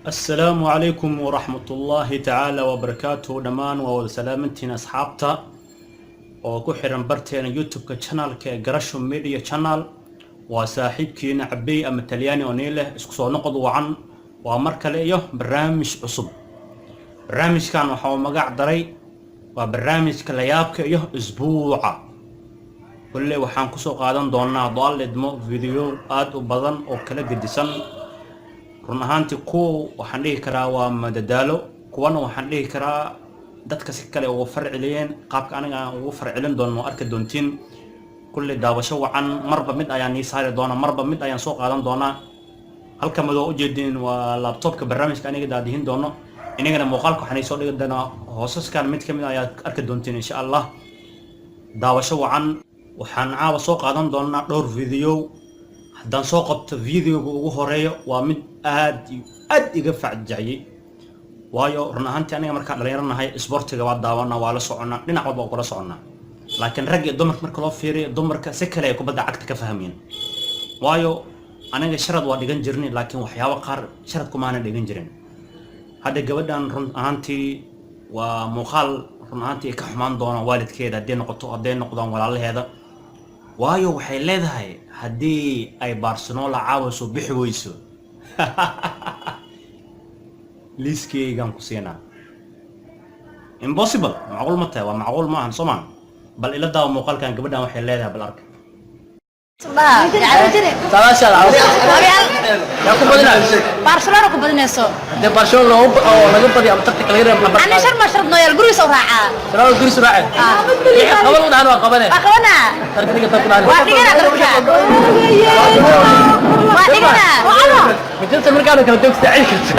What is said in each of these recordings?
Asalaamu calaykum waraxmatullaahi tacaala wabarakaatuhu. Dhammaan waa wada salaamantiin asxaabta oo ku xiran barteena YouTube-ka, channelka ee Garasho Media Channel. Waa saaxiibkiina Cabey ama Talyaani oo nii leh isku soo noqod wacan. Waa mar kale iyo barnaamij cusub. Barnaamijkan waxa uu magac daray waa barnaamijka layaabka iyo isbuuca. Kulle waxaan kusoo qaadan doonaa daalidmo video aada u badan oo kala gedisan. Run ahaantii, kuwa waxaan dhihi karaa waa madadaalo, kuwana waxaan dhihi karaa dadka si kale ugu farceliyeen. Qaabka aniga aan ugu farcelin doono oo arki doontiin. Kulle daawasho wacan. Marba mid ayaan nii saari doonaa, marba mid ayaan soo qaadan doonaa. Halka madoo ujeedin waa laptopka barnaamijka aniga daadihin doono. Inagana muuqaalka waxaan soo dhigi doonaa hoosaskan, mid kamid ayaad arki doontiin, insha Allah. Daawasho wacan. Waxaan caawa soo qaadan doonaa dhowr video. Haddaan soo qabto videoga ugu horeeyo, waa mid aad iyo aad iga facjaciyey, waayo run ahaantii aniga markaan dhalinyaro nahay isboortiga waa daawanaa, waa la soconaa, dhinac walba waa kula soconaa. Laakiin rag iyo dumarka marka loo fiiriyo, dumarka si kale ay kubadda cagta ka fahmayeen, waayo aniga sharad waa dhigan jirnay, laakiin waxyaabo qaar sharad kumaana dhigan jirin. Hadda gabadhan run ahaantii waa muuqaal run ahaantii ay ka xumaan doonaan waalidkeeda hadday noqoto, hadday noqdaan walaalaheeda, waayo waxay leedahay haddii ay Barcelona caawa soo bixi weyso, liiskeygaan ku siinaa. Impossible, macquul ma tahay? Waa macquul ma ahan, soo maa? Bal ila daawa muuqaalkan, gabadhan waxay leedahay, bal arka. Yaa ku badinaa? Barcelona ku badinayso. Hadee Barcelona loogu oo laga badiyo ama tartanka laga reebo? Ani sharma sharad noo yaal, gurigiisa u raacaa. Barcelona gurigiisa raace. Wixii qaban u dhahan waa qabane. Waa qabanaa. Tarka dhiga, tarka dhahan. Waa dhigana, darka waa dhigana. Majalta markaanu kala doogsta celi karto.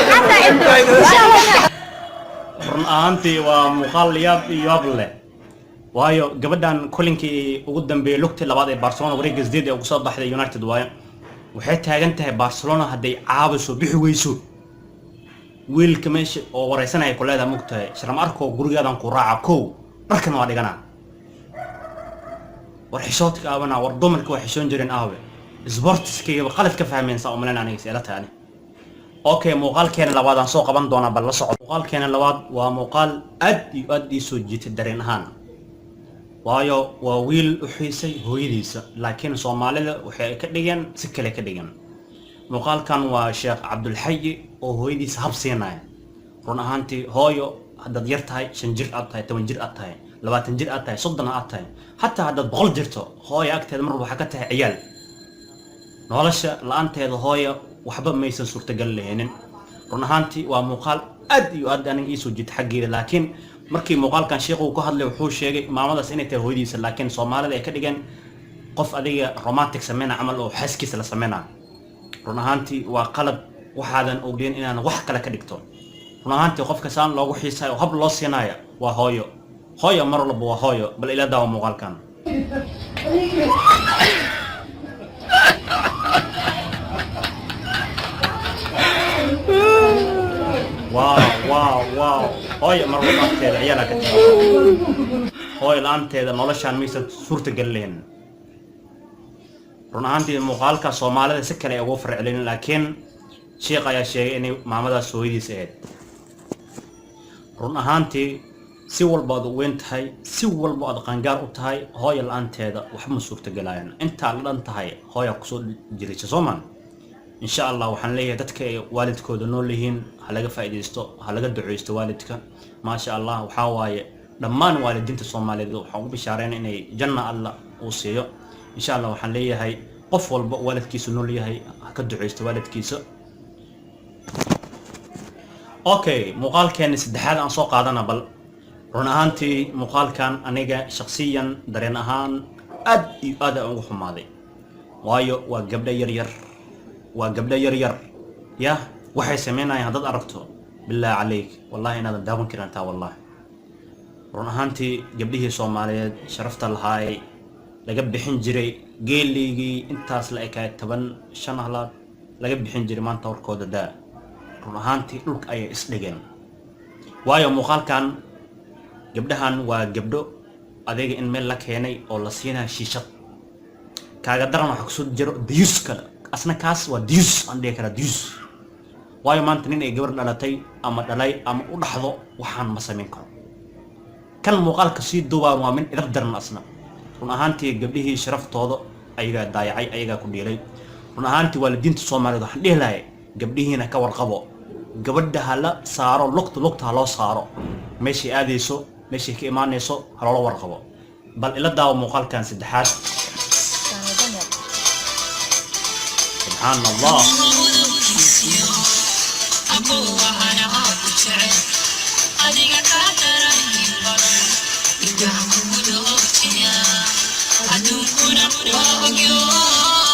Xataa ciddo waa dhigana. Run ahaantii waa muuqaal yaab iyo yaab leh, waayo gabadhan kolinkii ugu dambeeyey, lugtii labaad ee Barcelona, wareegga sideed ee ugu soo baxday United, waayo waxay taagan tahay Barcelona hadday caawiso bixi weyso, wiilka meesha oo wareysanaya ku leedahay, mugtahay sharma arko, gurigaadan ku raaca, kow dharkan waa dhiganaa. War xishoodka aawana, war dumarka waa xishoon jireen aawe? Sportiskayba qalad ka fahmeen saa umaleyn aniga is ila tahay ani. Okay, muuqaalkeena labaad aan soo qaban doonaa, bal la socod. Muuqaalkeena labaad waa muuqaal aad iyo aad ii soo jiitay dareen ahaan, waayo waa wiil u xiisay hooyadiisa, laakiin Soomaalida waxay ka dhigeen si kale ka dhigeen. Muuqaalkan waa Sheekh Cabdulxayi oo hooyadiisa hab siinaya. Run ahaantii, hooyo haddaad yar tahay, 5 jir aad tahay, 10 jir aad tahay, 20 jir aad tahay, 30 aad tahay, xataa haddaad 100 jirto, hooyo agteeda mar waxaa ka tahay ciyaal. Nolosha la-aanteeda hooya waxba maysan suurtagal lahaynin. Run ahaantii waa muuqaal aad iyo aad aniga iisoo jiita xaggeeda, laakiin markii muuqaalkan sheekhu uu ka hadlay, wuxuu sheegay maamadaas inay tahay hooyadiisa, laakiin Soomaalida ay ka dhigeen qof adiga romantic sameyna camal oo xaaskiisa la sameyna. Run ahaantii waa qalad waxaadan ogeyn inaan wax kale ka dhigto. Run ahaantii qofka saan loogu xiisayo oo hab loo siinaya waa hooyo. Hooyo mar walba waa hooyo. Bal ila daawa muuqaalkan. Wow, hooyo mar walba agteeda ciyaalaa ka taga. Hooyo la-aanteeda noloshaan maysan suurtagal lahayn. Run ahaantii muuqaalka Soomaalida si kale ay ugu farcelin, laakiin sheekh ayaa sheegay inay maamadaas hooyadiis ahayd. Run ahaantii, si walba aad u weyn tahay, si walba aad qaangaar u tahay, hooyo la-aanteeda waxba ma suurtagelaayaan. Intaa la dhan tahay hooya kusoo jiraysa, soomaan? Insha Allah waxaan leeyahay dadka ay waalidkooda nool yihiin ha laga faa'iidaysto, ha laga duceysto waalidka. Maasha Allah, waxaa waaye dhammaan waalidiinta Soomaaliyeed waxaan ugu bishaareyn inay janna Alla uu siiyo, insha Allah. Waxaan leeyahay qof walba waalidkiisu nool yahay ha ka duceysto waalidkiisa. Okay, muuqaalkeeni saddexaad aan soo qaadana. Bal run ahaantii muuqaalkan aniga shakhsiyan dareen ahaan aad iyo aad aan ugu xumaaday, waayo waa gabdho yar yar, waa gabdho yar yar. Yah, waxay sameynayaan haddaad aragto, bilaahi calayk, wallahi inaadan daawan karin taa, wallahi. Run ahaantii gabdhihii Soomaaliyeed sharafta lahaay laga bixin jiray geeligii intaas la ekaay, 15 halaad laga bixin jiray, maanta warkooda daa. Run ahaantii dhulka ayay isdhigeen, waayo muuqaalkan gabdhahan waa gabdho adiga in meel la keenay oo la siinaya shiishad. Kaaga daran waxaa kusoo jiro diyus kale, asna kaas waa diyus aan dhihi karaa diyus. Waayo maanta nin ay gabar dhalatay ama dhalay ama u dhaxdo waxaan ma samayn karo. Kan muuqaalka sii duubaan waa min idab daran asna. Run ahaantii gabdhihii sharaftooda ayagaa daayacay, ayagaa ku dhiilay. Run ahaantii waalidiinta Soomaaliyeed waxaan dhihi lahay, gabdhihiina ka warqabo, gabadha ha la saaro lugta, lugta ha loo saaro, meeshay aadayso, meeshay ka imaanayso ha loola warqabo. Bal ila daawo muuqaalkan saddexaad. Subxaan Allah.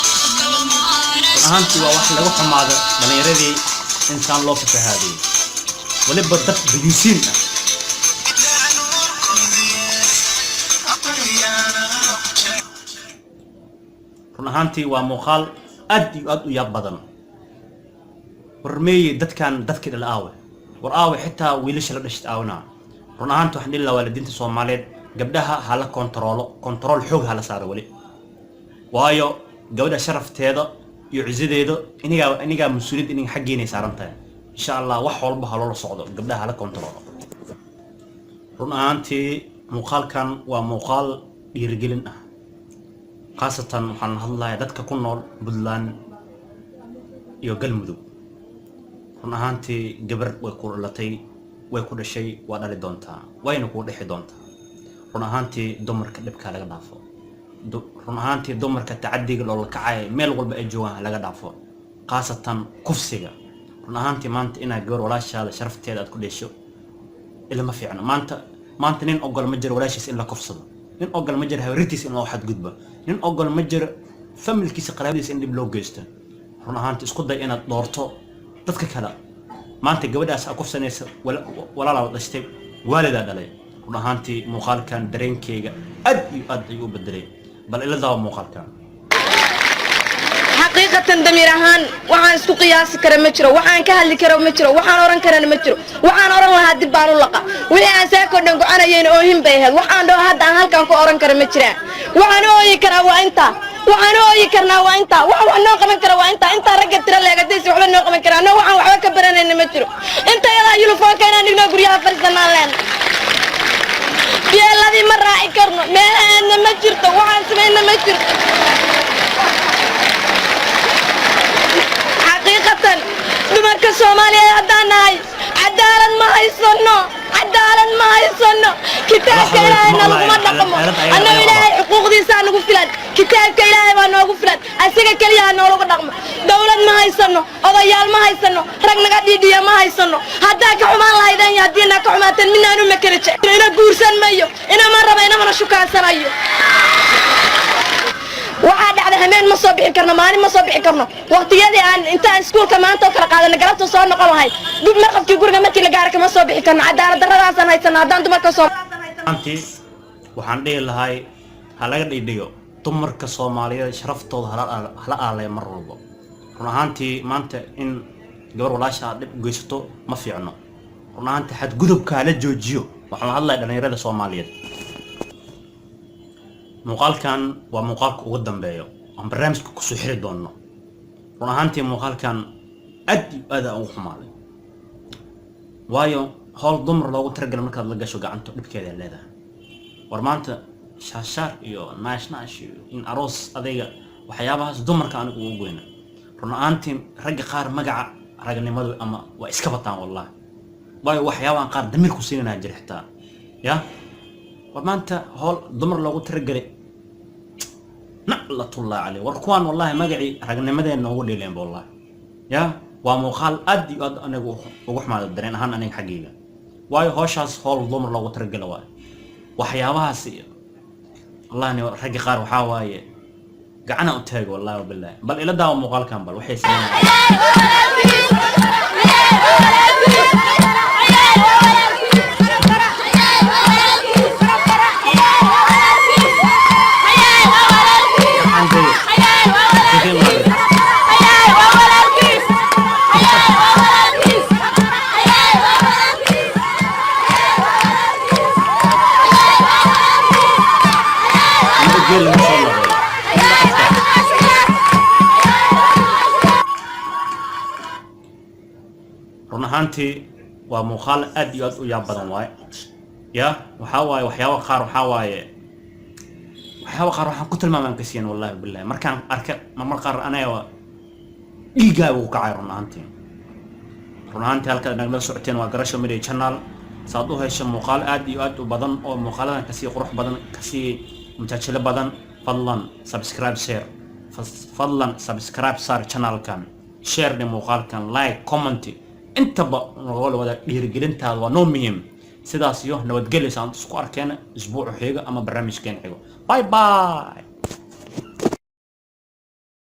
Run ahaantii waa wax lagu xumaado dhallinyaradii insaan loo fasahaadiyey, weliba dad dayuusiin ah. Run ahaantii waa muuqaal aad iyo aad u yaab badan. War meeye dadkan, dadkii dhala aawe? War aawe xitaa wiilasha la dhashta aawna? Run ahaantii waxaan dhihi lahaa waalidiinta Soomaaliyeed, gabdhaha ha la kontaroolo, kontarool xoog ha la saaro weli. Waayo gabadha sharafteeda iyo cizadeeda inigaa mas-uuliyadda iniga xaggiinay saaran tahay. Insha Allah wax walba ha loola socdo, gabdhaha hala kontaroolo. Run ahaantii muuqaalkan waa muuqaal dhiirigelin ah. Khaasatan waxaan hadlayaa dadka ku nool Puntland iyo Galmudug. Run ahaantii gabar way ku dhalatay, way ku dhashay, waa dhali doontaa, wayna kuu dhexi doontaa. Run ahaantii dumarka dhibkaa laga dhaafo. Run ahaantii dumarka tacadiga loola kacaya meel walba ay joogaan laga dhaafo, khaasatan kufsiga. Run ahaantii maanta inaad gabar walaashaada sharafteeda aad ku dheesho ilama fiicno. Maanta nin ogol ma jiro walaashiis in la kufsado, nin ogol ma jiro habartiis in loo xadgudbo, nin ogol ma jiro familkiisa, qaraabadiisa in dhib loo geysto. Run ahaantii isku day inaad doorto dadka kale. Maanta gabadhaas aa kufsanaysa walaalaa la dhashtay, waalidaa dhalay. Run ahaantii muuqaalkan dareenkeyga aad iyo aad ayuu u bedelay. Bal ila daawa muuqaalkan. Xaqiiqatan damiir ahaan waxaan isku qiyaasi kara ma jiro, waxaan ka hadli kara ma jiro, waxaan oran karana ma jiro. Waxaan oran lahaa dib baan u laqa. Wixii aan saakoo dhan gocanayayna oohin bay ahayd. Waxaan dhaho hadda aan halkan ku oran kara ma jiraan. Waxaan u ooyi karaa waa intaa, waxaan u ooyi karnaa waa intaa, wax wax noo qaban kara waa intaa. Intaa ragga tira leegadaysi waxba noo qaban karaa, noo waxaan waxba ka baranayna ma jiro. Inta yadaa yunifoonka inaan dhigno, guryaha fadhiisanaan leena, biyeeladii ma raaci karno, meel aadna ma jirto, waxaan samayna ma jirto. Xaqiiqatan dumarka Soomaaliyeed haddaan nahay cadaalad ma haysano, cadaalad ma haysano. Kitaabka Ilaahayna laguma dhaqmo. Annagu Ilaahay xuquuqdiisaa nagu filan, kitaabka Ilaahay baa noogu filan, asiga keliya ha noolagu dhaqmo. Dawlad ma haysano, odayaal ma haysano, rag naga dhiidhiya ma haysano. Haddaa ka xumaan lahaydeen iyo haddiina ka xumaateen midnaanu ma kala jecel. Ina guursan mayo, inama raba, inamana shukaansanayo. Waxaa dhacda hameen ma soo bixi karno, maalin ma soo bixi karno. Waqtiyadii aan intaan iskuulka maanta oo kala qaadana galabta soo noqon lahay, dib marqabkii guriga markii la gaara kama soo bixi karno. Cadaalad darradaasaan haysana haddaan dumarka soo Ahaantii waxaan dhihi lahay ha laga dhigdhigo dumarka Soomaaliyeed, sharaftooda hala aaleeyo mar walbo. Run ahaantii maanta in gabar walaasha aad dhib u geysato ma fiicno. Run ahaantii xadgudubka hala joojiyo. Waxaan hadlaya dhalinyarada Soomaaliyeed. Muuqaalkan waa muuqaalka ugu dambeeyo aan barnaamijka kusoo xiri doono. Run ahaantii muuqaalkan aad iyo aad aan ugu xumaaday, waayo howl dumar loogu talagalay markaad la gasho gacanta dhibkeeda ay leedahay. War maanta shaashaar iyo naash naash iyo in aroos adayga waxyaabahaas dumarka anigu ugu goyna. Run ahaantii ragga qaar magaca ragnimadu ama waa iska bataan wallahi, waayo waxyaabahan qaar damiirku siinanaa jira xitaa ya. War maanta howl dumar loogu talagalay, naclatullahi caleyh. War kuwaan wallahi magacii ragnimadeen noogu dheeleenba wallahi ya. Waa muuqaal aad iyo aad anigu ugu xumaada dareen ahaan aniga xaggayga, waayo howshaas howl dumar loogu talagala waayo. Waxyaabahaas iyo wallahni ragga qaar waxaa waaye gacana u taago wallahi wabillahi. Bal ila daawa muuqaalkan, bal waxay sameynayaan. Waxaan dayay. Sidee maaragtay? Inta geel lagu soo noqday. Run ahaantii waa muuqaal aad iyo aad u yaab badan waaye. Ya, waxaa waaye waxyaaba qaar, waxaa waaye waxyaaba qaar waxaan ku tilmaamaan ka siin, wallahi billahi, markaan arka marmar qaar anaga dhiigaa ugu kacay run ahaantii. Run ahaantii halkaad nagala socoteen waa Garasho Media Channel. Saad u hesho muuqaal aad iyo aad u badan oo muuqaaladan kasii qurux badan, kasii majaajilo badan, fadlan subscribe, share, fadlan subscribe saar channelkan, share dhe muuqaalkan, like, comment, intaba nagala wada. Dhiirigelintaada waa noo muhiim. Sidaas iyo nabadgelyo, saan isku arkeena isbuucu xiga ama barnaamijkeen xigo. Bye bye.